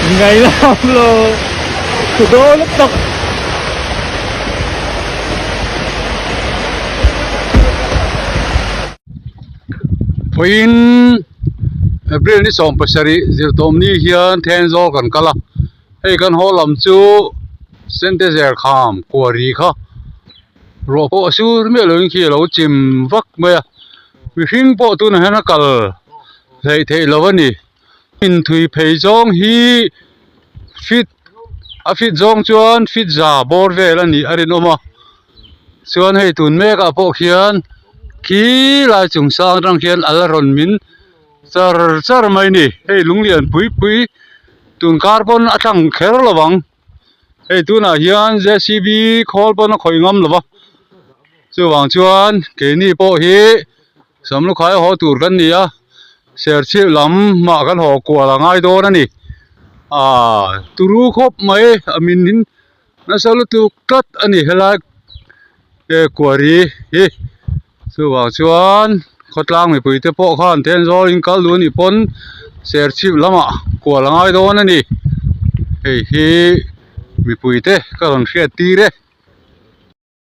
Ngaihlam lo dawn lutuk. Vawiin April ni 17 zirtawmni hian Thenzawl kan kal a, hei kan haw lam chu Sentezer kham kuari kha ruah pawh a sur miah lovin khi a lo chim vak mai a, mihring pawh tunah hian a kal hleih theih lo a ni. Inthui phei zawng hi fit a fit zawng chuan fit za bawr vel a nih a rinawm a chuan hei tun mek ah pawh khian khi lai chung sang atang khian a la rawn min char char mai a ni hei lung lian pui pui tun kar pawn a tlang kher lo ang hei tunah hian j c b khawl pawn a khawih ngam lo va chuvang chuan keini pawh hi. Samlukhai haw tur kan ni a, Serchhip lam mah kan haw kual a ngai dawn a ni. Aaa turu khawp mai a min in nasa lutuk tlat a ni helai e kuari hi chuvang chuan khawtlang mipui te pawh khan Thenzawl in kal duh a nih pawn Serchhip lamah kual a ngai dawn a ni. Hei hi mipui te ka rawn hriat tir e.